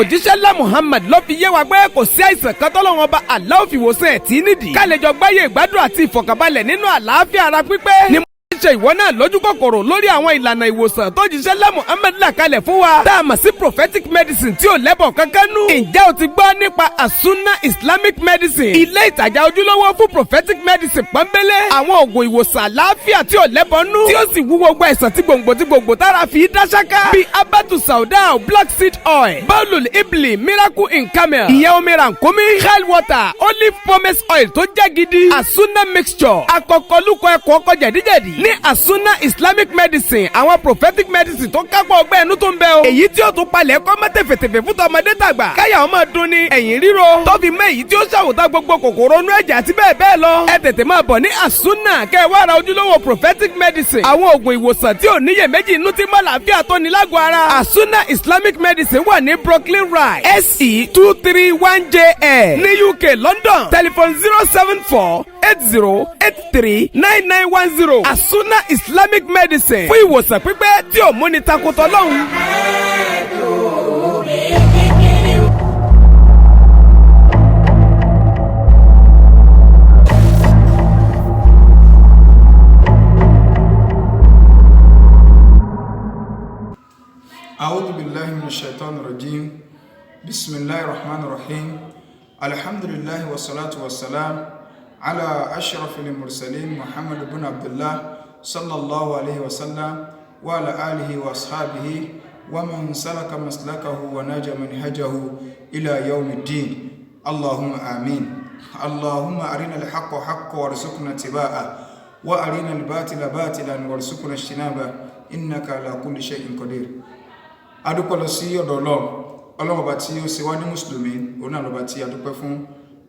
Òjíṣẹ́ ńlá Muhammad ló fi yé wa pé kò sí àìsàn kan tọ́lọ́wọ́n bá Allah fi wòsàn ẹ̀ tí nídìí. Ká lè jọ gbáyé ìgbádùn àti ìfọ̀kànbalẹ̀ nínú àlàáfíà ara pípé ni ṣe ìwọ náà lójú kòkòrò lórí àwọn ìlànà ìwòsàn tó jíṣẹ́ ńlá Muhammad là kalẹ̀ fún wa, tá a mọ̀ sí prophetic medicine tí ò lẹ́bọ̀ kankan nú. Ǹjẹ́ o ti gbọ́ nípa Asuna Islamic Medicine, ilé ìtajà ojúlówó fún prophetic medicine pọ́nbélé, àwọn oògùn ìwòsàn àlàáfíà tí ò lẹ́bọ̀ nú, tí ó sì wú gbogbo àìsàn tí gbòǹgbò tí gbòǹgbò tára fi dá ṣáká, bíi abatu sauda, black seed oil, baulul ibli, miracle in camel, ìyẹn omi rànkómi, hell water, olive pomace oil tó jẹ́ gidi, Asuna mixture, akọkọlùkọ ẹ̀kọ́ ọkọ jẹ̀díjẹ̀dí. Ní Asuna Islamic Medicine, àwọn prophetic medicine tó kápọ̀ ọgbẹ́ ẹnu tó ń bẹ o, èyí tí ó tún palẹ̀ kọ́ mọ́ tẹ̀fẹ̀tẹ̀fẹ̀ fún tọmọdé tàgbà, káyà ọmọ dún ní ẹ̀yìn ríro, tó fi mọ́ èyí tí ó ṣàwòtá gbogbo kòkòrò inú ẹ̀jẹ̀ àti bẹ́ẹ̀ bẹ́ẹ̀ lọ. Ẹ tètè máa bọ̀ ní Asuna kẹ́ ẹ wá ra ojúlówó prophetic medicine, àwọn oògùn ìwòsàn tí ò níyèméjì inú, tí mọ́ làáfíà tó ní lágọ̀ọ́ ara. Asuna Islamic Medicine wà ní Brooklyn Rise, SE23 1JL, ní UK, London. Telephone 07480839910. Asuna Islamic Medicine, fún ìwòsàn pípẹ́ tí ò múni takotọ́ lọ́hùn. أعوذ بالله من الشيطان الرجيم. بسم الله الرحمن الرحيم. الحمد لله والصلاة والسلام على أشرف المرسلين محمد بن عبد الله صلى الله عليه وسلم وعلى آله وأصحابه ومن سلك مسلكه ونجى منهجه إلى يوم الدين. اللهم آمين. اللهم أرنا الحق حقا وارزقنا اتباعه، وأرنا الباطل باطلا وارزقنا اجتنابه، إنك على كل شيء قدير. Adúpẹ́ lọ sí ọ̀dọ̀ Ọlọ́run. Ọlọ́run ọba tí ó ṣe wá ní mùsùlùmí, òun náà lọ́ba tí adúpẹ́ fún.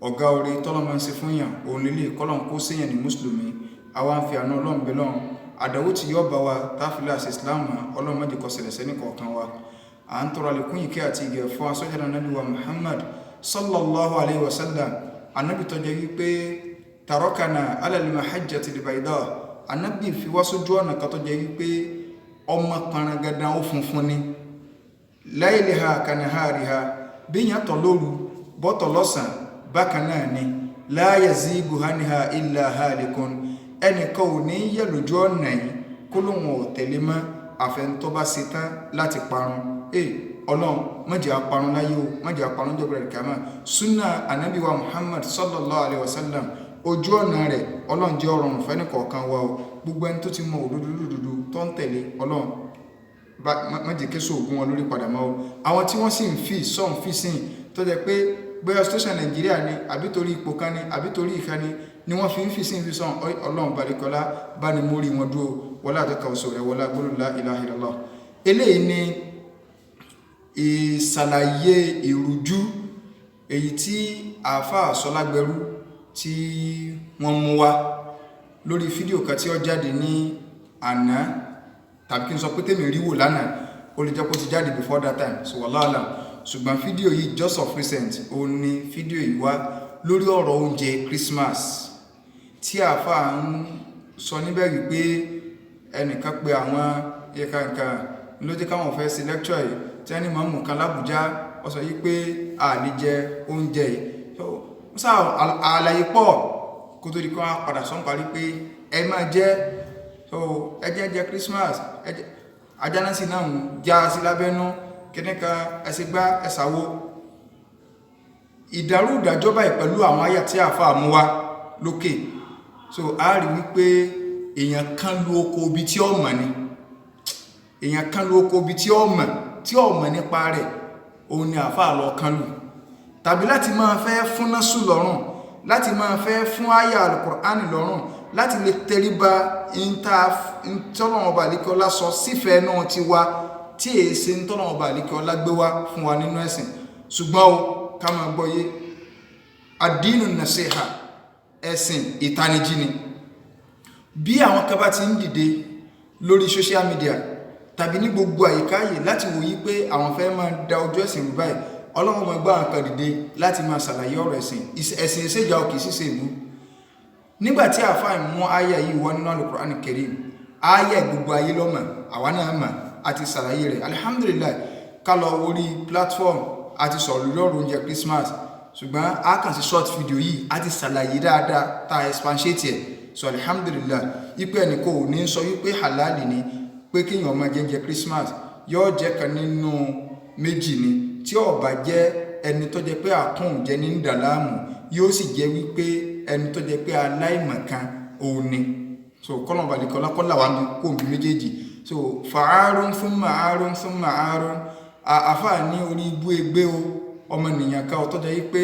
Ọ̀gá orí tọ́lọ́ máa ń ṣe fún yàn òun lílé kọ́lọ́n kó séyàn ní mùsùlùmí. Àwa ń fi àánú Ọlọ́run bẹ lọ́run, àdánwò tí yóò bá wa táfìlà àṣẹ Islam, Ọlọ́run má jẹ́ kó ṣẹlẹ̀ sẹ́ni kọ̀ọ̀kan wa. À ń tọrọ àlékún ìkẹ́ àti ìgẹ̀ fún asọ́jà Nábì wa Muhammad sallallahu alayhi wa sallam. Anábì tó jẹ́ wípé tarakana ala al-mahajjati al-bayda, anábì fi wá sójú ọ̀nà kan tó jẹ́ wípé ọmọ parangadan, ó funfun ni, layliha kanahariha, bíyàn tọ̀ lóru bọ́tọ̀ lọ́sàn bákan náà ni, la yazigu anha illa halikun, ẹnìkan ò ní yẹ lójú ọ̀nà yìí kó lóun ò tẹ̀lé mọ́, àfẹnutọ́ bá ṣe tán láti parun. Ee, Ọlọ́run, má jẹ́ á parun láyé o, má jẹ́ á parun jọ́gbẹ̀rẹ̀ kàmá. Sunna anabi wa Muhammad sallallahu alayhi wa sallam, ojú ọ̀nà rẹ̀, Ọlọ́run jẹ́ ọ̀rọ̀rùn fẹ́ni kọ̀ọ̀kan wa o. Gbogbo ẹni tó ti mọ òdodo lódodo tó ń tẹ̀lé, Ọlọ́run má jẹ́ késo ògùn wọn lórí padà mọ́ o. Àwọn tí wọ́n sì ń fi sọ́n fi sìn tó jẹ́ pé bóyá station Nàìjíríà ni, àbí torí ipò kan ni, àbí torí ìka ni ni wọ́n fi ń fi sìn fi sọ́n, Ọlọ́run balikọ́lá bá ní mórí wọn dúró, wọlé àtọ́ka oṣù rẹ̀, wọlé agbóló la ilaha illallah. Eléyìí ni ìsàlàyé ìrújú èyí tí àáfàá Sọlágbẹrú tí wọ́n mú wá lórí fídíò kan tí ó jáde ní àná, tàbí kí n sọ pé tèmi rí wò lánàá, ó lè jẹ́ kó ti jáde before that time, so wallahu alam. Ṣùgbọ́n fídíò yìí, just of recent, ó ní fídíò yìí wá lórí ọ̀rọ̀ oúnjẹ Christmas tí àáfàá ń sọ níbẹ̀ wípé ẹnìkan pe àwọn ìkànkàn ló jẹ́ káwọn fẹ́ ṣe lecture yìí, tí wọ́n ní mọ̀mù kan l'Ábùjá ó sọ yìí pé a lè jẹ oúnjẹ yìí. So sáà àlàyé pọ̀ kó tó di kí wọ́n padà sọ́n parí pé ẹ máa jẹ. So ẹ jẹ́ jẹ Christmas, ẹ jẹ́ ajánásì náà ń já sí lábẹ́nú kíní kan, ẹsẹ̀ gbá ẹsàwó ìdàrúdàjọ́ báyìí pẹ̀lú àwọn àyà tí àáfàá mú wá lókè. So a rí wípé èèyàn kan lu oko ibi tí ó mọ̀ ni, èèyàn kan lu oko ibi tí ó mọ̀, tí ó mọ̀ nípa rẹ̀, òun ni àáfàá lọ kan lù, tàbí láti máa fẹ́ fún násù lọ́rùn, láti máa fẹ́ fún àyà alukur'ani lọ́rùn, láti lè tẹríba ntọ́lọ́wọ́n ọba àlíkọ́lá sọ sífẹ̀ẹ́ náà ti wá, tí èé ṣe ntọ́lọ́wọ́n ọba àlíkọ́lá gbé wá fún wa nínú ẹ̀sìn. Ṣùgbọ́n o, ká máa gbọ́ yé, àdínù nàṣíhà, ẹ̀sìn ìtanijí ni. Bí àwọn kan bá ti ń dìde lórí social media tàbí ní gbogbo àyíká yìí láti wòye pé àwọn fẹ́ máa da ojú ẹ̀sìn rú báyìí, Ọlọ́run máa gbá àwọn kan dìde láti máa ṣàlàyé ọ̀rọ̀ ẹ̀sìn. Ẹ̀sìn ìṣèjà òkè ṣíṣe ìlú. Nígbà tí àáfàá mú àyà yìí wá nínú Al-Qur'an Karim, àyà gbogbo ayé lọ́mọ, àwa náà mà àti ṣàlàyé rẹ̀, alhamdulillah. Ká lọ orí platform A ti sọ̀rọ̀ lórí ọ̀rọ̀ oúnjẹ Christmas, ṣùgbọ́n a kàn sí short video yìí, a ti ṣàlàyé dáadáa tá a expatiate ẹ̀. So alhamdulillah, ipe ẹnì kò ní sọ wípé halali ni pé kéèyàn máa jẹ oúnjẹ Christmas. Yóò jẹ́ kan nínú méjì ni: tí ó bá jẹ́ ẹni tó jẹ́ pé àkùn jẹ́ ní dàlámù, yóò sì jẹ́ wípé ẹni tó jẹ́ pé aláìmọ̀kan òun ni. So kọ́nà balẹ̀kọ́lá kọ́là wà ní kò bí méjèèjì. So fàárún thumma àárún thumma àárún. Àáfàá ní orí ibú egbé o ọmọnìyàn ká ọtọ́jọ́ yìí pé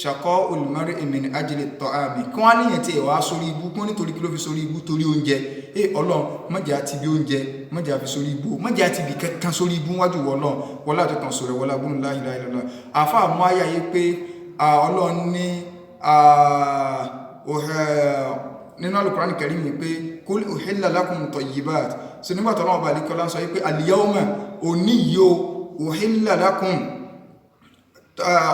ṣàkọ́ olùmọ́rí min ajli ta'ami, kí wọ́n á níyàn tí ẹ̀ wá sórí ibú kún. Nítorí kí ló fi sórí ibú? Torí oúnjẹ. Ẹ Ọlọ́run, mọ̀jà ti bí oúnjẹ, mọ̀jà fi sórí ibú, mọ̀jà ti bí kankan sórí ibú wájú wọ Ọlọ́run, wọlé àti kan sọ̀rọ̀ wọlé agbóhùn la ilaha illallah. Àáfàá mú àyà yìí pé Ọlọ́run ní nínú Al-Qur'an Karim pé kul uhilla lakum tayyibat. So nígbà tó Ọlọ́run bá àlíkọ́lá sọ wípé al-yawma, òní yìí o, uhilla lakum,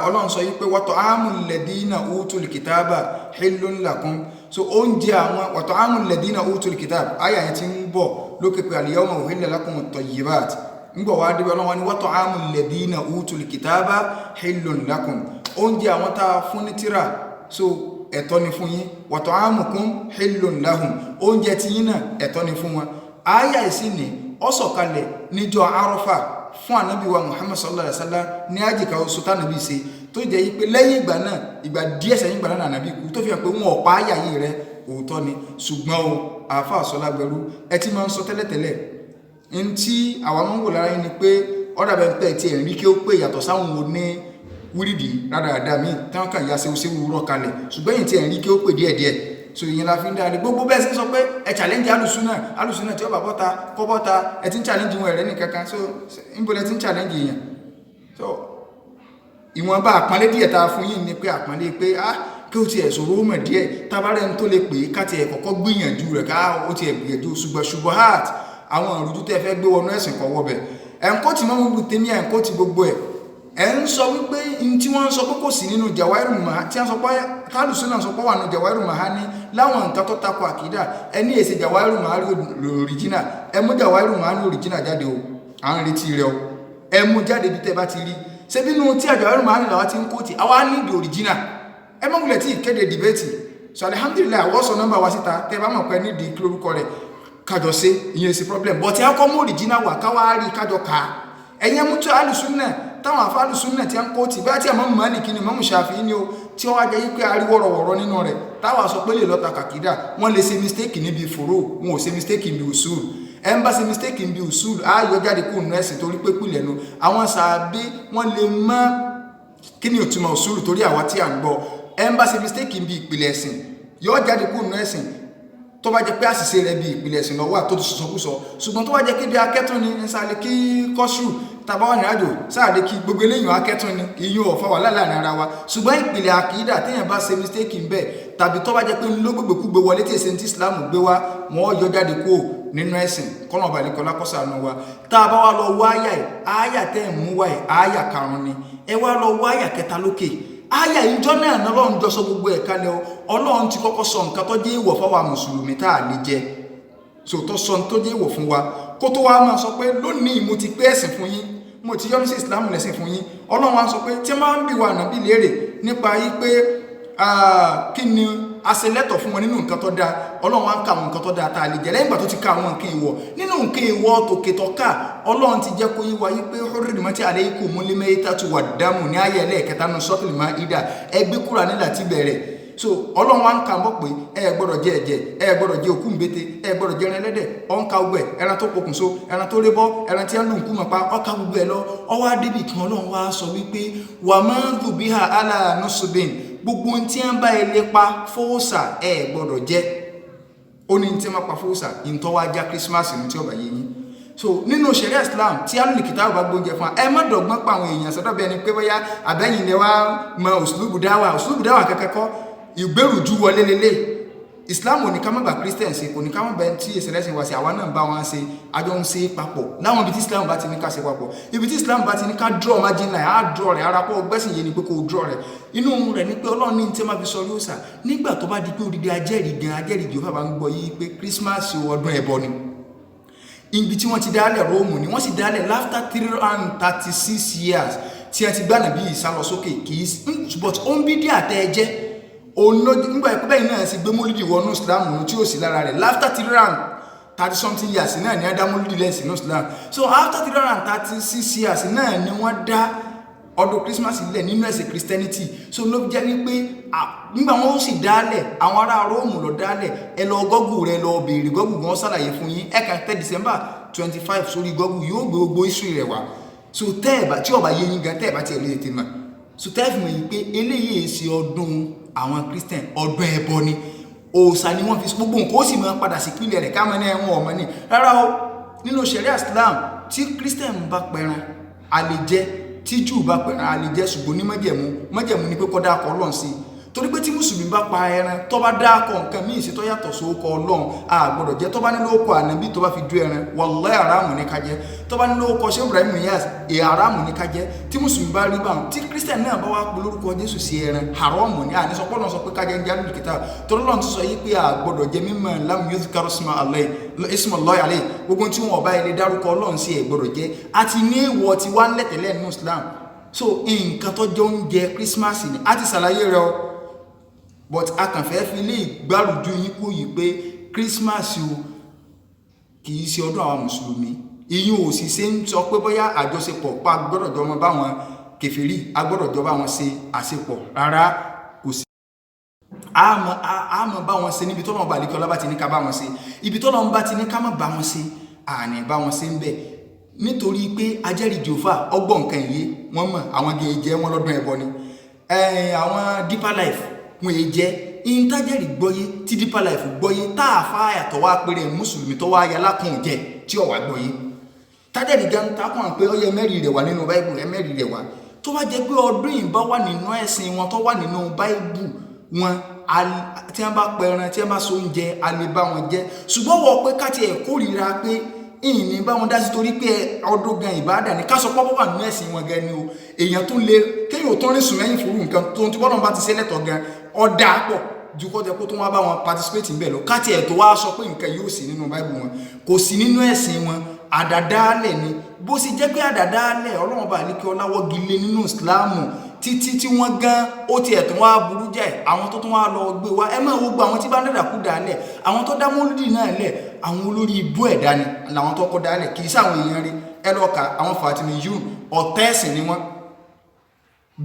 Ọlọ́run sọ wípé wa ta'amul ladina utul kitaba hillun lakum. So oúnjẹ àwọn wa ta'amul ladina utul kitaba, àyà yẹn ti ń bọ̀ lókè pé al-yawma uhilla lakum tayyibat. Ńgbọ̀ wá débẹ̀, Ọlọ́run wá ní wa ta'amul ladina utul kitaba hillun lakum, oúnjẹ àwọn tá a fún ní tírà, so ẹ̀tọ́ ni fún yín, wa ta'amukum hillun lahum, oúnjẹ tí yín náà ẹ̀tọ́ ni fún wọn. Àyà ìsìn ní ó sọ̀kalẹ̀ níjọ́ Arọ́fà fún ànábì wa Muhammad sallallahu alaihi wasallam ní àjìká oṣù tánàbí ṣe, tó jẹ́ yí pé lẹ́yìn ìgbà náà, ìgbà díẹ̀ sẹ́yìn ìgbà náà, ànábì kú, tó fi hàn pé wọn ọ̀pá àyà yìí rẹ. Òótọ́ ni, ṣùgbọ́n o àáfàá Sọlágbẹrú, ẹ ti máa ń sọ tẹ́lẹ̀tẹ́lẹ̀ n tí àwa máa ń wò lára yín ni pé ọ̀dà bẹ́ẹ̀ pẹ́ tí ẹ̀ ń rí kí ó pé yàtọ̀ sáwọn oní wíìdì rádaràdà míì tí wọ́n kàn ya sewusewu rọ̀ kalẹ̀, ṣùgbọ́n yìí tí ẹ̀ ń rí kí ó pè díẹ̀díẹ̀. So ìyẹn la fi ń dáre gbogbo bẹ́ẹ̀ sí sọ pé ẹ challenge alùsùnà, alùsùnà tí ó bá bọ́ta kọ́ bọ́ta. Ẹ ti ń challenge wọn, ẹ̀rẹ́ nìkankan. So níbo lẹ ti ń challenge èèyàn? So ìwọ̀nba àpọ́nlé díẹ̀ tá a fún yín ni pé àpọ́nlé pé ah, kí ó tiẹ̀ sọ̀rọ̀ ó mọ̀ díẹ̀, tábàárẹ̀ ń tó lè pè é, ká tiẹ̀ kọ́kọ́ gbìyànjú rẹ̀, ká ó tiẹ̀ gbìyànjú. Ṣùgbọ́n ṣubuhat, àwọn ìrújú tẹ́ fẹ́ gbé wọnú ẹ̀sìn kọ́ wọbẹ̀. Ẹ̀ ń kó tí mọ́mú tèmi, ẹ̀ ń kó tí gbogbo ẹ̀. Ẹ̀ ń sọ wípé n tí wọ́n ń sọ pé kò sí nínú Jawairu Mahani, tí wọ́n sọ pé tálùsùn náà sọ pé wà nínú Jawairu Mahani láwọn nǹkan tó takò àkídà. Ẹ ní èsì Jawairu Mahani original. Ẹ mú Jawairu Mahani original jáde o, à ń retí rẹ o. Ẹ mú jáde bí tẹ́ bá ti rí. Ṣé bínú tí Jawairu Mahani làwọn ti ń kó tí àwa ní the original. Ẹ mọ̀ wulẹ̀ tí ìkéde debate. So alhamdulillahi, àwọn sọ nọ́mbà wa síta. Tẹ́ bá mọ̀ pé nídìí kí lórúkọ rẹ̀ kájọ ṣe, ìyẹn sí problem, but ẹ kọ́ mú original wà, káwá rí kájọ ká. Ẹ̀yẹn mú tó alùsùnà, táwọn afọ alùsùnà tí a ń kó tì bá tí a mọ̀ Málíkì ni, mọ̀mú Ṣàfi'í ni o, tí wọ́n wá jẹ́ pé ariwọ̀rọ̀wọ̀rọ̀ nínú rẹ̀, táwọn sọ pé lè lọ́ta kàkídà. Wọ́n lè ṣe mistake níbi fòró, wọn ò ṣe mistake níbi usul. Ẹ ń bá ṣe mistake níbi usul, á yọ jáde kó nù ẹ̀sìn, torí pé pìlẹ̀ nu àwọn sàbí wọ́n lè mọ̀ kí ni ìtumọ̀ usul. Torí àwa tí à ń gbọ́, ẹ ń bá ṣe mistake níbi ìpìlẹ̀ ẹ̀sìn, yọ jáde kó nù ẹ̀sìn, tó bá jẹ́ pé àṣìṣe rẹ̀ bí ìpìlẹ̀ ẹ̀sìn lọ́wọ́ tó ti sọ̀sọ̀kúsọ. Ṣùgbọ́n tó bá jẹ́ pé bí akẹ́tún ni ń sáré kí kọ́ṣù tàbá wà ní àjò sáàlé kí gbogbo eléyìn, akẹ́tún ni, ìyún ọ̀fà wà láàrin ara wa. Ṣùgbọ́n ìpìlẹ̀ àkìdá, téèyàn bá ṣe mistake ń bẹ̀, tàbí tó bá jẹ́ pé ń ló gbégbèkúgbé wọlé tí èsì tí Islam gbé wá, wọ́n yọ jáde kúrò nínú ẹ̀sìn. Kọ́nà ọ̀bàlẹ̀ kọ́lá kọ́sàánú wa. Tá a bá wá lọ wá àyà ẹ̀, àyà tẹ́ ẹ̀ mú wá ẹ̀, àyà karùn-ún ni. Ẹ wá lọ wá àyà kẹta lókè àyà ìjọ náà ní Ọlọ́run jọ sọ gbogbo ẹ̀ kalẹ̀ o. Ọlọ́run ti kọ́kọ́ sọ nǹkan tó jẹ́ ìwọ̀ fáwa mùsùlùmí tá a lè jẹ, so tó sọ tó jẹ́ ìwọ̀ fún wa, kó tó wá máa sọ pé lónìí mo ti pé ẹ̀sìn fún yín, mo ti yọ́nú sí Islam lẹ́sìn fún yín. Ọlọ́run wá sọ pé tí máa ń bi wa nàbí léèrè nípa yí pé kí ni a ṣe lẹ́tọ̀ fún wọn nínú nǹkan tó dáa, Ọlọ́run wá ń ka àwọn nǹkan tó dáa tá a lè jẹ. Lẹ́yìn ìgbà tó ti ka àwọn nǹkan ìwọ̀, nínú nǹkan ìwọ̀ tòkè tọ́ka, Ọlọ́run ti jẹ́ kó yí wa yí pé hurrimat alaykumul maytatu wad-damu ní ayé ẹlẹ́ẹ̀kẹta nínú Suratul Maida. Ẹgbẹ́ kúrò nílà ti bẹ̀rẹ̀. So Ọlọ́run wá ń ka mọ́ pé ẹ gbọ́dọ̀ jẹ ẹ̀jẹ̀, ẹ gbọ́dọ̀ jẹ òkú ńbete, ẹ gbọ́dọ̀ jẹ ẹran ẹlẹ́dẹ̀. Ọ ń ka gbogbo ẹ̀, ẹran tó pokùnso, ẹran tó rébọ́, ẹran tí ń lù ń kú mọ̀ pa, ọ ka gbogbo ẹ̀ lọ. Ọ wá débi kan, Ọlọ́run wá sọ wípé wa ma dhubiha ala nusbin, gbogbo ohun tí wọ́n bá ẹ lè pa fóòsà, ẹ gbọ́dọ̀ jẹ. Ó ní tí wọ́n pa fóòsà, ìntọ́ wá já Christmas ní tí ọba yé yín. So nínú ṣẹ̀ríà Islam, tí alùlùkìtà bá gbóúnjẹ fún wa, ẹ má dọ̀gbọ́n pa àwọn èèyàn sọ́dọ̀ bí ẹni pé bóyá àbẹ́yìn lẹ wá mọ uslubu dáwà. Uslubu dáwà kẹ́kẹ́ kọ́ ìgbérùjú wọlé lélẹ̀. Islam ò ní ká má bá Christian ṣe, kò ní ká má bá ẹni tí ìṣẹ̀lẹ̀sìn wá sí. Àwa náà bá wọn ṣe, àjọ ń ṣe papọ̀ láwọn ibi tí Islam bá ti ní ká ṣe papọ̀. Ibi tí Islam bá ti ní ká draw margin line, á draw rẹ̀. Ara pọ̀ gbẹ́sìn yé ni pé kó draw rẹ̀. Inú rẹ̀ ni pé Ọlọ́run ní tí wọ́n fi sọ yóò sà nígbà tó bá di pé odidi ajẹ́rìí gan, ajẹ́rìí Jèhófà bá ń gbọ́ yí pé Christmas ọdún ẹbọ ni. Ibi tí wọ́n ti dálẹ̀, Róòmù ni wọ́n sì dálẹ̀ after 336 years tí Tí wọ́n ti gbá nàbí Ìsá lọ sókè, kì í, but ó ń bí díà tẹ́ ẹ jẹ́ òun ló nígbà pé bẹ́ẹ̀ náà sì gbé mólídì wọnú Islam tí ó sì lára rẹ̀. After 330 something years náà ni wọ́n dá mólídì lẹ́sìn ní Islam. So after 336 years náà ni wọ́n dá ọdún Christmas lẹ̀ nínú ẹ̀sìn Christianity. So ló jẹ́ wípé nígbà wọn ó sì dálẹ̀, àwọn ará Róòmù lọ dálẹ̀. Ẹ lọ Google rẹ, lọ béèrè Google gan ṣàlàyé fún yín. Ẹ kàn tẹ December 25 sórí Google, yóò gbé gbogbo history rẹ̀ wá. So tẹ́ ẹ̀ bá tí ọba yé yín gan, tẹ́ ẹ̀ bá tiẹ̀ lè tètè mọ̀, so tẹ́ ẹ̀ fi mọ̀ yìí pé eléyìí ṣe ọdún àwọn Christian, ọdún ẹbọ ni, òòṣà ni wọ́n fi gbogbo nǹkan. Ó sì máa padà sí ìpìlẹ̀ rẹ̀. Káàmọ́ ní ẹ̀wọ̀n ọmọ ní rárá o. Nínú ṣẹ̀ríà Islam, tí Christian bá pẹran, a lè jẹ. Tí Júù bá pẹran, a lè jẹ, ṣùgbọ́n ní májẹ̀mú. Májẹ̀mú ni pé kó dákọ̀ Ọlọ́run sí i, torí pé tí mùsùlùmí bá pa ẹran, tó bá dákọ̀ nǹkan míì sí tó yàtọ̀ sókọ Ọlọ́run, a gbọ́dọ̀ jẹ. Tó bá nílò okò ànábì tó bá fi dú ẹran, wallahi haramu ní ká jẹ. Tó bá nílò okò ṣé Ibrahim Niyas, è haramu ní ká jẹ. Tí mùsùlùmí bá rí báwọn, tí Christian náà bá wá pé lórúkọ Jésù sí ẹran, haramu ní. Àní sọpọ́ náà sọ pé ká jẹ ń jẹ́ alùkìtà, torí Ọlọ́run ti sọ yí pé a gbọ́dọ̀ jẹ mímọ́ lam yuzkar ismullahi alayhi. Gbogbo tí wọn ọba ilé dárúkọ Ọlọ́run sí, ẹ̀ gbọ́dọ̀ jẹ. Àti ní èèwọ̀ tí wá ń lẹ̀tẹ̀lẹ̀ nínú Islam. So nǹkan tó jẹ́ oúnjẹ Christmas ni a ti ṣàlàyé rẹ o, but a kàn fẹ́ fi lè gbárùjú yín kú yìí pé Christmas o, kì í ṣe ọdún àwọn mùsùlùmí. Ìyún ò sì ṣe ń sọ pé bóyá àjọṣepọ̀ pa gbọ́dọ̀ jọ mọ báwọn kèfèrí, a gbọ́dọ̀ jọ bá wọn ṣe àṣepọ̀. Rárá, kò sí. A mọ̀ bá wọn ṣe níbi tọ́lọ́run bá àlékẹ́ ọlá bá ti ní ká bá wọn ṣe. Ibi tọ́lọ́run bá ti ní ká má bá wọn ṣe, àní bá wọn ṣe ń bẹ̀, nítorí pé ajẹ́rìí Jèhófà ọgbọ́n nǹkan ìyé wọ́n mọ̀. Àwọn gèè wọn lọ́dún ẹbọ ni. Àwọn Deeper Life wọn èé jẹ́ intajẹ́rì gbọ́yé. Tí Deeper Life gbọ́yé, tá a fa àyàtọ̀ wá péré mùsùlùmí tó wá yalákùn jẹ tí ọ̀wá gbọ́yé, tájẹ́rì gan takùn pé ó yẹ mẹ́rin rẹ̀ wá nínú Báíbù, ẹ mẹ́rin rẹ̀ wá. Tó bá jẹ́ pé ọdún yìí bá wà nínú ẹ̀sìn wọn, tó wà nínú Báíbù wọn, tí wọ́n bá pẹran, tí wọ́n bá so oúnjẹ, a lè bá wọn jẹ. Ṣùgbọ́n wọ́n pé ká tiẹ̀ kórìíra pé ìní bá wọn dá sí, torí pé ọdún gan ìbáàdà ní ká sọ pé wà nínú ẹ̀sìn wọn gan ni o. Èèyàn tó lè kéèyàn ò tó rìn sùn mẹ́yìn fúru nǹkan tó ń tí bọ́lọ̀ bá ti ṣe lẹ́tọ̀ọ́ gan, ọ̀dà pọ̀ ju kó jẹ́ kó tó wá bá wọn participate ń bẹ̀ lọ. Ká tiẹ̀ tó wá sọ pé nǹkan yóò sí nínú Báíbù wọn, kò sí nínú ẹ̀sìn wọn, àdàdálẹ̀ ni. Bó sì jẹ́ pé àdàdálẹ̀, Ọlọ́run bá ní kí ọláwọ́gi lé nínú Ìsìláàmù títí tí wọ́n gan ó tiẹ̀ tún wá burú jẹ́. Àwọn tó tún wá lọ gbé wá, ẹ máa wo gbogbo àwọn tí bá ń dàdàkú dálẹ̀, àwọn tó dá mọ́lúdì náà lẹ̀, àwọn olórí ibú ẹ̀dá ni làwọn tó kọ́ dálẹ̀, kì í sáwọn èèyàn rí. Ẹ lọ ka àwọn Fatimiyun, ọ̀tá ẹ̀sìn ni wọ́n.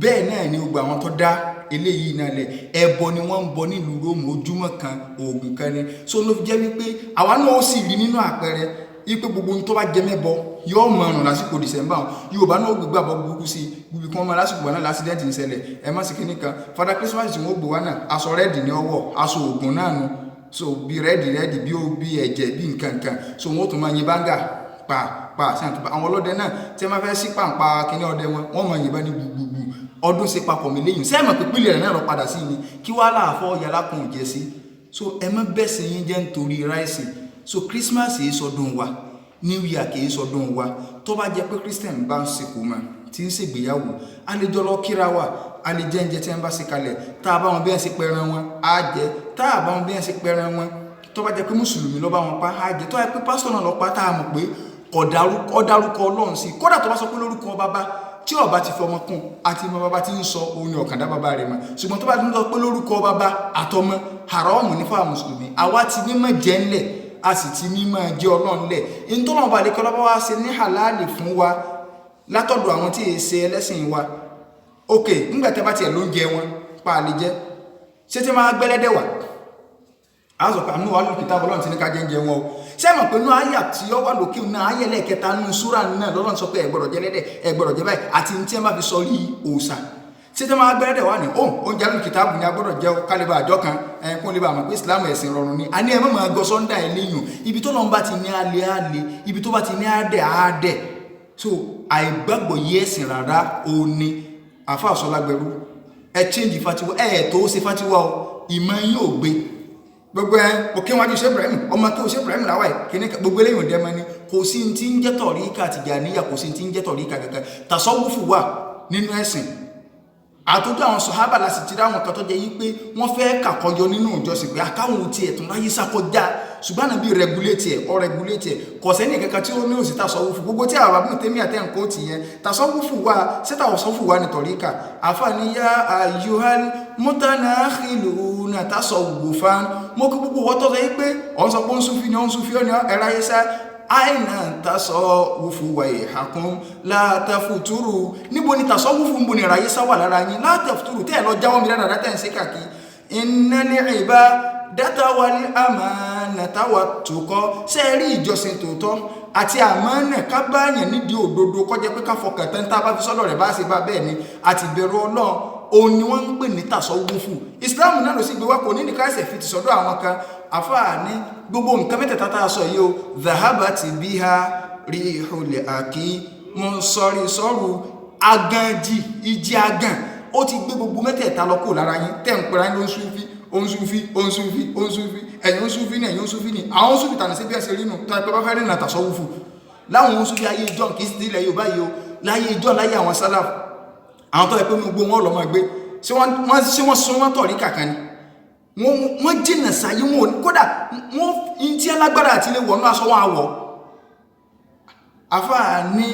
Bẹ́ẹ̀ náà ni gbogbo àwọn tó dá eléyìí náà lẹ̀, ẹbọ ni wọ́n ń bọ nílùú Róòmù. Ojúmọ́ kan oògùn kan ni. So ló fi jẹ́ wípé àwa náà ó sì rí nínú àpẹẹrẹ wípé gbogbo ohun tó bá jẹ mẹ́bọ yóò mọ ọrùn lásìkò December. Yorùbá náà ó gbégbá àbọ̀ burúkú sí gbogbo kí wọ́n máa lásìkò wọn náà l'accident ń ṣẹlẹ̀. Ẹ má sì kíní kan. Father Christmas tí wọ́n gbé wá náà, aṣọ red ní ọwọ́, aṣọ ògùn náà nu. So bí red red, bí ó bí ẹ̀jẹ̀, bí nǹkan kan. So wọ́n ó tún máa yin báńgà pa pa sí àwọn ọlọ́dẹ náà tí wọ́n fẹ́ sí pàǹpá kíní ọdẹ wọn, wọ́n máa yìnbọn ní gbùgbùgbù. Ọdún ṣe papọ̀ mi léyìn sẹ́ẹ̀mọ̀ pé pílẹ̀ rẹ̀ náà lọ padà sí ni kí wàá láàfọ́ yàrá kan ò jẹ́ sí. So ẹ má bẹ̀sẹ̀ yín jẹ́ nítorí rice. So Christmas yìí sọdún wa, New Year kì í sọdún wa. Tó bá jẹ́ pé Christian bá ń sìnkú mọ́ tí ń ṣègbéyàwó, a lè jọ lọ kíra wa, a lè jẹ oúnjẹ tí wọ́n bá ṣe kalẹ̀. Tá a bá wọn bí wọ́n ṣe pẹran wọn, á jẹ. Tá a bá wọn bí wọ́n ṣe pẹran wọn, tó bá jẹ́ pé mùsùlùmí ló bá wọn pa, á jẹ. Tó bá jẹ́ pé pásítọ̀ náà lọ pa, tá a mọ̀ pé kò dárúkọ Ọlọ́run sí, kódà tó bá sọ pé lórúkọ bàbá, tí ó bá ti fi ọmọ kún àti mọ bàbá tí ń sọ, òun ni ọ̀kàndá bàbá rẹ̀ mọ̀. Ṣùgbọ́n tó bá ti ń sọ pé lórúkọ bàbá àtọmọ, haramu ní fáwọn mùsùlùmí. Àwa ti ní mọ̀ jẹ́ ńlẹ̀, a sì ti ní máa jẹ́ Ọlọ́run lẹ̀. Ìtọ́nà ọba àlekọ́ lọ́wọ́ wá ṣe ní halali fún wa látọ̀dọ̀ àwọn tí èé ṣe ẹlẹ́sìn wa. Ok, nígbà tẹ́ bá tiẹ̀ ló ń jẹ wọn pa àlè jẹ́, ṣé tí máa gbẹ́lẹ́dẹ̀ wà á sọ pé àánú wà lókè tábọ̀ Ọlọ́run ti ní ká jẹ́ ń jẹ wọn o? Ṣé mọ̀ pé inú àyà tí ó wà lókè náà, àyà ẹlẹ́ẹ̀kẹta nínú súrà náà, lọ́lọ́run sọ pé ẹ gbọ́dọ̀ jẹ lẹ́dẹ̀, ẹ gbọ́dọ̀ jẹ báyìí, àti ní tí wọ́n bá fi sọ rí òòṣà. Ṣé tí wọ́n máa gbẹ́lẹ́dẹ̀ wà ní òun oúnjẹ alùpùpù tábù ni a gbọ́dọ̀ jẹ́ kálíbà àjọ kan ẹ̀ kún lè bá mọ̀ pé Islam ẹ̀sìn rọrùn ni. A ní ẹ má máa gọ sọ́ńdà ẹ̀ léyìn. Ibi tó lọ́n bá ti ní alẹ́ alẹ́, ibi tó bá ti ní àdẹ̀ àdẹ̀. So àìgbàgbọ́ yí ẹ̀sìn rárá òun ni àfa àsọlágbẹ̀rú. Ẹ change fatiwa, ẹ tó ṣe fatiwa o, ìmọ̀ yín ò gbé gbogbo ẹ. Òkè wájú ṣe Ibrahim, ọmọ kí o ṣe Ibrahim làwà ẹ kíní gbogbo eléyìí òde ẹmọ ni. Kò sí ti ń jẹ́ tọ̀ríkà Tìjàníyà, kò sí ti ń jẹ́ tọ̀ríkà kankan. Tàsọ́wúfù wà nínú ẹ̀sìn àtọ́jú àwọn sọ̀hábà la sì ti ráwọn kan tó jẹ́ yí pé wọ́n fẹ́ kàkọyọ nínú ìjọsìn, pé akáwọn ti ẹ̀tún ráyé sákọjá. Ṣùgbọ́n Ànábì regulate ẹ̀, ọ regulate ẹ̀. Kò sẹ́ni kankan tí ó ní òsì tasawufu. Gbogbo tí àwọn abúlé tèmi àtẹ̀ nǹkan ti yẹn, tasawufu wa, ṣé tasawufu wa ni tọ̀ríkà? Àfààní yá ayyuhal mutanakhiluna tasawufan. Mo kí gbogbo wọ́tọ́ sọ yìí pé ọ̀n sọ pé ó ń súnfì ni, ó ń súnfì, ó ní ẹ̀rọ ayé sá àìnà tasawufu wa ìhàkún látàfùtúrù. Níbo ni tasawufu ń bo ní ìráyé sá wà lára yín? Látàfùtúrù tẹ́ ẹ̀ lọ jáwọ́ mi dáadáa tẹ́ ẹ̀ ń ṣe káàkiri. Innal ibadata wal amanata wat tuqa. Ṣe rí ìjọsìn tòótọ́ àti àmánà, ká báyàn nídìí òdodo, kọjá pé ká fọkàn tán, tá a bá fi sọ́dọ̀ rẹ̀ bá ṣe bá bẹ́ẹ̀ ni, àti ìbẹ̀rù Ọlọ́run, òun ni wọ́n ń pè ní tasawufu. Islam náà ló sì gbé wá, kò ní nìkan ẹsẹ̀ fi ti sọ́dọ̀ àwọn kan. Àfáà ní gbogbo nǹkan mẹ́tẹ̀ẹ̀ta tá a sọ yìí o, dhahabati biha rihul aki mọ̀nsọ̀rì sọ́rù aganjì, ìjì agan ó ti gbé gbogbo mẹ́tẹ̀ẹ̀ta lọ kó lára yín tẹ́ ń pera yín ló ń súnfí, ó ń súnfí, ó ń súnfí, ó ń súnfí, ẹ̀yin ń súnfí ní, ẹ̀yin ń súnfí ní. Àwọn súnfí tàní sí bí ẹ ṣe rí nù tó ẹ pé bá fẹ́ rìnrìn àtàsọ́wúfù láwọn súnfí ayé ìjọ, kì í sí ilẹ̀ Yorùbá yìí o, láyé ìjọ, láyé àwọn sálàf, àwọn tó yẹ pé gbogbo wọn lọ máa gbé, ṣé wọ́n sún wọn tọ̀rí kàkan ni, wọ́n jìnà sáyé wọn, kódà wọ́n tí alágbára àti ilé wọ̀nú aṣọ wọn àwọ̀. Àfáà ní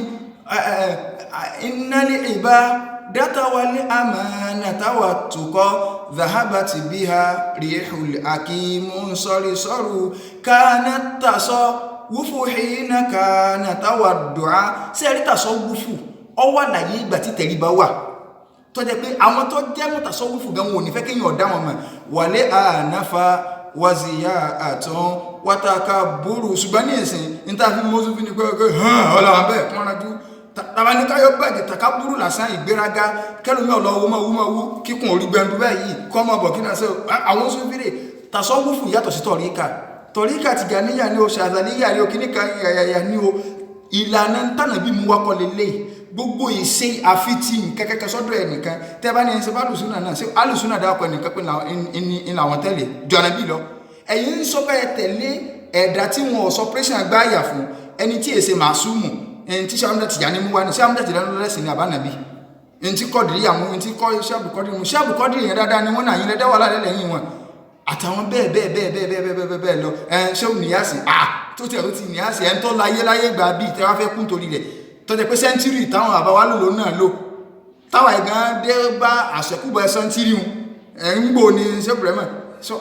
innal ibadata wal amanata wat tuqa dhahabati biha rihul hakimun sọ́rí sọ́rù kanat tasawwufu hina kana tawaddu'a. Sẹ́ẹ̀rí tasawwufu ọ wà láyé ìgbà tí tẹríba wà, tó jẹ́ pé àwọn tó jẹ́ mùtasawwufu gan wọn ò ní fẹ́ kéèyàn ọ̀dá wọn mọ̀ wàlẹ́ ànáfa wàzíyá àtún wátàkà búrú. Ṣùgbọ́n ní ìsìn níta fi mọ́sùn fi ní pé ọkọ̀ hàn ọlọ́wọ́n bẹ́ẹ̀ kí wọ́n rájú tàbá ní káyọ̀ bàjẹ́, tàkà búrú lásán, ìgbéraga, kẹlòmí ọ̀lọ́ owó mọ̀ wúmọ̀ wú kíkùn orí gbẹndu báyìí kọ́ mọ̀ bọ̀ kí náà sọ àwọn sófìrè. Tasawwufu yàtọ̀ sí tọ̀ríkà. Tọ̀ríkà Tìjàníyà ni o, Ṣàzàlíyà ni o, kíníkà yàyà ni o, ìlànà tànàbí mú wakọ̀ lélẹ̀. Gbogbo ìṣe àfitì kẹkẹkẹ sọ́dọ̀ ẹnìkan tẹ́ bá ní ẹsẹ bá alùsùnà náà, ṣé alùsùnà dákọ ẹnìkan pé ń làwọn tẹ̀lé jọ̀nà bí lọ? Ẹ̀yin ń sọ pé ẹ tẹ̀lé ẹ̀dá tí wọn ò sọ pírẹ́sìn àgbáyà fún ẹni tí èsè màsúmù, ẹni tí sàmúdà Tìjàní mú wá ní sàmúdà Tìjàní lọ́lẹ́sìn ní àbánàbí, ẹni tí kọ́dìrí àwọn ẹni tí kọ́ sàbùkọ́dìrí mú sàbùkọ́dìrí yẹn dáadáa ni wọ́n náà yín lẹ́dá wà lálẹ́ lẹ́yìn wọn àtàwọn bẹ́ẹ̀ bẹ́ẹ̀ bẹ́ẹ̀ bẹ́ẹ̀ bẹ́ẹ̀ bẹ́ẹ̀ bẹ́ẹ̀ bẹ́ẹ̀ lọ. Ẹ̀ ṣé níyàsí à tó tiẹ̀ tó ti níyàsí ẹ̀ ń tọ́ láyé láyé gbà bíi tẹ́ wá fẹ́ kún torí rẹ̀, tọ́jẹ́ pé sẹ́ńtírì táwọn àbáwá lòlò náà lò táwa ìgàn dé bá àṣẹkùbọ̀ sẹ́ńtírì hun ẹ̀ ń gbò ní sẹ́bùrẹ́mọ̀. So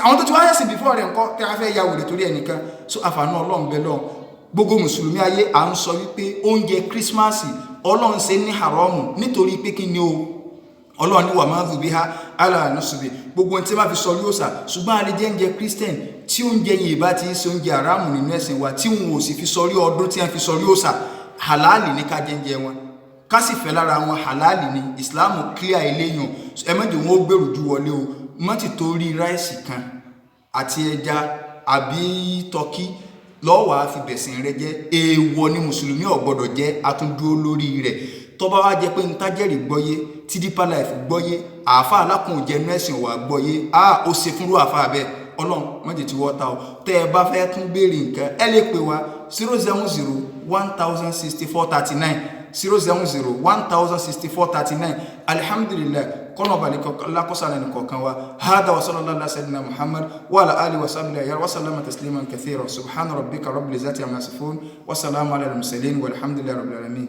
àwọn tó ti wáyé sí before rẹ̀ ńkọ́ tẹ́ wá fẹ́ ya wèrè torí ẹnìkan? So àfààní Ọlọ́run bẹ́ẹ̀ lọ. Gbogbo mùsùlùmí ayé, à ń sọ wípé oúnjẹ kírísímàsì, Ọlọ́run ṣe ní haramu nítorí pé kí ni o? Ọlọ́run ní wà máa ń fi bí ha aláàánúsùbì gbogbo ohun tí wọ́n fi sọ yóò sà. Ṣùgbọ́n a lè jẹ oúnjẹ Christian tí oúnjẹ yìí bá ti ń ṣe oúnjẹ haramu nínú ẹ̀sìn wa, tí wọn ò sì fi sọrí ọdún tí wọ́n fi sọrí òòṣà. Halali ní ká jẹ oúnjẹ wọn, ká sì fẹ́ lára wọn, halali ní. Islam clear eléyàn. Ẹ má jẹ́ wọn ó gbèrú ju wọlé o. Má ti torí ráìsì kan àti ẹja àbí tọkí lọ́wọ́ á fi bẹ̀sìn rẹ jẹ́. Èèwọ̀ ni, mùsùlùmí ò gbọ́dọ̀ jẹ́. Àtúndúró lórí rẹ̀. Tó bá wá jẹ́ pé ntájẹ́rì gbọ́yé, tí Deeper Life gbọ́yé, àáfà alákùnjẹnu ẹ̀sìn wà gbọ́yé, a ó ṣe fúnrú àáfà bẹ́ẹ̀. Ọlọ́run mọ̀jẹ̀ tí wọ́n ta ọ. Tẹ́ ẹ bá fẹ́ tún béèrè nǹkan, ẹ lè pè wá 070 1064 39, 070 1064 39. Alihamdulilayi, kọ́nà balẹ̀ lakọ́sà lẹ́nu kọ̀ọ̀kan wa. Hada wa sallallahu ala sayyidina Muhammad wa ala alihi wa sahbihi wa sallama tasliman kathira. Subhana rabbika rabbil izzati amma yasifun wa salamu ala al-mursalin walhamdulillahi rabbil alamin.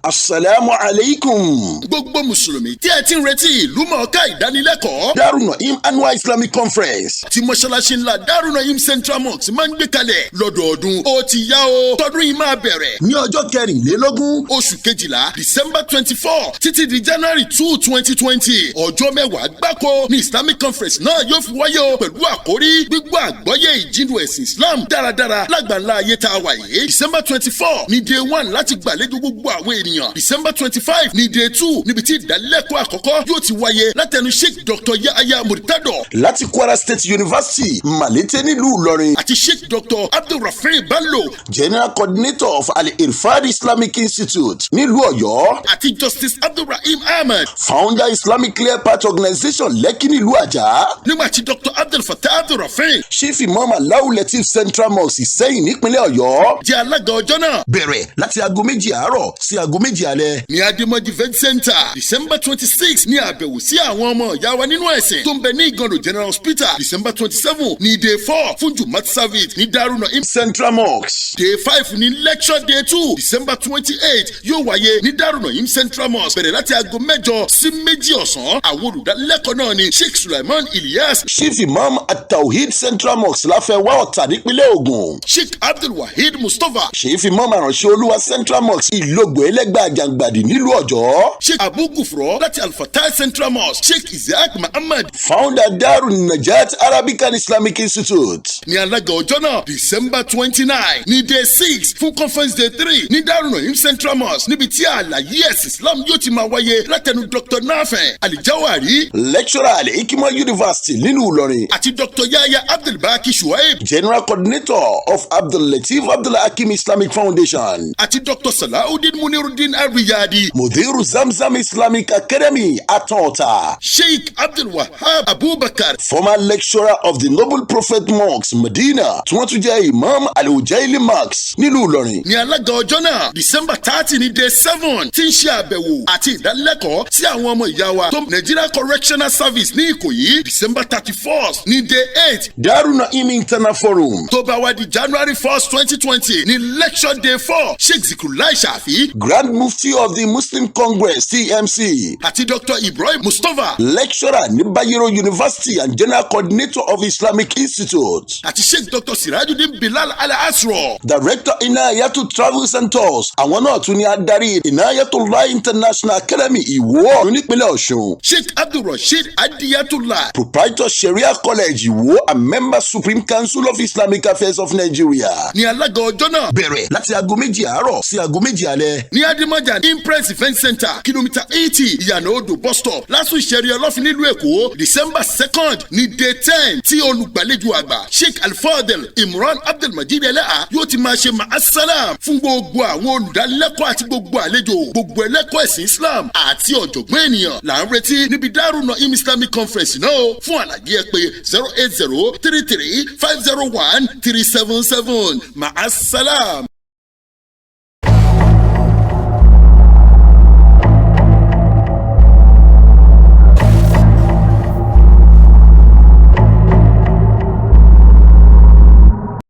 Asalaamu aleykum. Gbogbo mùsùlùmí tí ẹ ti ń retí ìlú mọ̀ọ́ká ìdánilẹ́kọ̀ọ́ Darul Naim Annual Islamic Conference tí mọ́ṣáláṣí ńlá Darul Naim Central Mosque máa ń gbé kalẹ̀ lọ́dọọdún, ó ti yá o. Tọdún yìí máa bẹ̀rẹ̀ ní ọjọ́ 24 oṣù 12, December 24, títí di January 2, 2020. Ọjọ́ 10 gbáko ní Islamic Conference náà yóò fi wáyé o, pẹ̀lú àkórí gbígbọ́ àgbọ́yé ìjìnlẹ̀ ẹ̀sìn Islam dáradára lágbàńlá ayé tá a wà yìí. December 24 ní day one láti gbàlejò gbogbo àwọn ènìyàn. ènìyàn. December 25 ní day 2, níbi tí ìdánilẹ́kọ̀ọ́ àkọ́kọ́ yóò ti wáyé látẹnu Sheikh Dr Yahaya Muritado láti Kwara State University, Malete, nílùú Ìlọrin, àti Sheikh Dr Abdulrafi Bello, General Coordinator of Al Irfad Islamic Institute nílùú Ọ̀yọ́, àti Justice Abdulrahim Ahmed, founder Islamic Clear Path Organization, Lẹ́kì, nílùú Àjà, nígbà tí Dr Abdulfatah Abdulrafi, Chief Imam Alahu Latif Central Mosque, Ìsẹ́yìn, nípínlẹ̀ Ọ̀yọ́, jẹ́ alága ọjọ́ náà. Bẹ̀rẹ̀ láti aago 2 àárọ̀ sí aago 2 alẹ́. Ní Adémọ́jì Event Center. December 26 ní àbẹ̀wò sí àwọn ọmọ ìyá wa nínú ẹ̀sìn tó ń bẹ ní Ìgàndò General Hospital. December 27 ní day 4 fún Jumat service ní Daruna Im Central Mosque. Day 5 ní lecture day 2, December 28, yóò wáyé ní Daruna Im Central Mosque, bẹ̀rẹ̀ láti aago 8 sí 2 ọ̀sán. Àwọn olùdánilẹ́kọ̀ọ́ náà ni Sheikh Sulaiman Ilyas, Chief Imam Atawhid Central Mosque, Láfẹ̀wá, Ọ̀tà, nípínlẹ̀ Ògùn, Sheikh Abdulwaheed Mustapha, Chief Imam Àránṣẹ́ Olúwa Central Mosque, Ìlógbò Ẹlẹ́gbẹ́, Àjàngbàdì, nílùú Ọ̀jọ́, Sheikh Abu Gufro láti Alfatah Central Mosque, Sheikh Isaac Muhammad, founder Darun Najat Arabic and Islamic Institute, ní alága ọjọ́ náà. December 29 ní day 6 fún conference day 3 ní Darun Central Mosque, níbi tí àlàyé ẹ̀sìn Islam yóò ti máa wáyé látẹnu Dr Nafe Alijawari, lecturer Al Hikmah University nílùú Ìlọrin, àti Dr Yahya Abdulbaki Shuaib, General Coordinator of Abdullateef Abdulhakeem Islamic Foundation, àti Dr Salahudeen Munirudeen Ariyadi, Mudiru Zamzam Islamic Academy, Atọ́ta, Sheikh Abdulwahab Abubakar, former lecturer of the Noble Prophet Mosque, Medina, tí wọ́n tún jẹ́ Imam Al-Ujaili Mosque nílùú Ìlọrin, ní alága ọjọ́ náà. December 30 ní day 7, tí ń ṣe àbẹ̀wò àti ìdánilẹ́kọ̀ọ́ sí àwọn ọmọ ìyá wa tó Nigeria Correctional Service ní Ìkòyí. December 31st ní day 8, Daruna Im Internal Forum. Tó bá wá di January 1st, 2020 ní lecture day 4, Sheikh Zikrulai Shafi, Grand Mufti of the Muslim Congress, TMC, àti Dr Ibrahim Mustapha, lecturer ní Bayero University and General Coordinator of Islamic Institute, àti Sheikh Dr Sirajudeen Bilal Al-Asro, Director Inayatu Travels and Tours. Àwọn náà tún ní adarí Inayatullah International Academy, Ìwó Ọ̀run, nípínlẹ̀ Ọ̀ṣun, Sheikh Abdulrasheed Adiyatullah, proprietor Sharia College, Ìwó, and member Supreme Council of Islamic Affairs of Nigeria, ní alága ọjọ́ náà. Bẹ̀rẹ̀ láti aago 2 àárọ̀ sí aago 2 alẹ́. Ní Adimoja Impress Event Center, kìlómítà 80, Ìyànà Odò bus stop, Lásù, Ìṣẹ̀rí Ọlọ́fin, nílùú Èkó. December 2nd ní day 10, tí olùgbàlejò àgbà Sheikh Alfadel Imran Abdulmajid Ẹlẹ́à yóò ti máa ṣe ma'asalam fún gbogbo àwọn olùdánilẹ́kọ̀ọ́ àti gbogbo àlejò. Gbogbo ẹlẹ́kọ̀ọ́ ẹ̀sìn Islam àti ọ̀jọ̀gbọ́n ènìyàn là ń retí níbi Daruna Im Islamic Conference náà o. Fún àlàyé, ẹ pè 08033501377. Ma'asalam.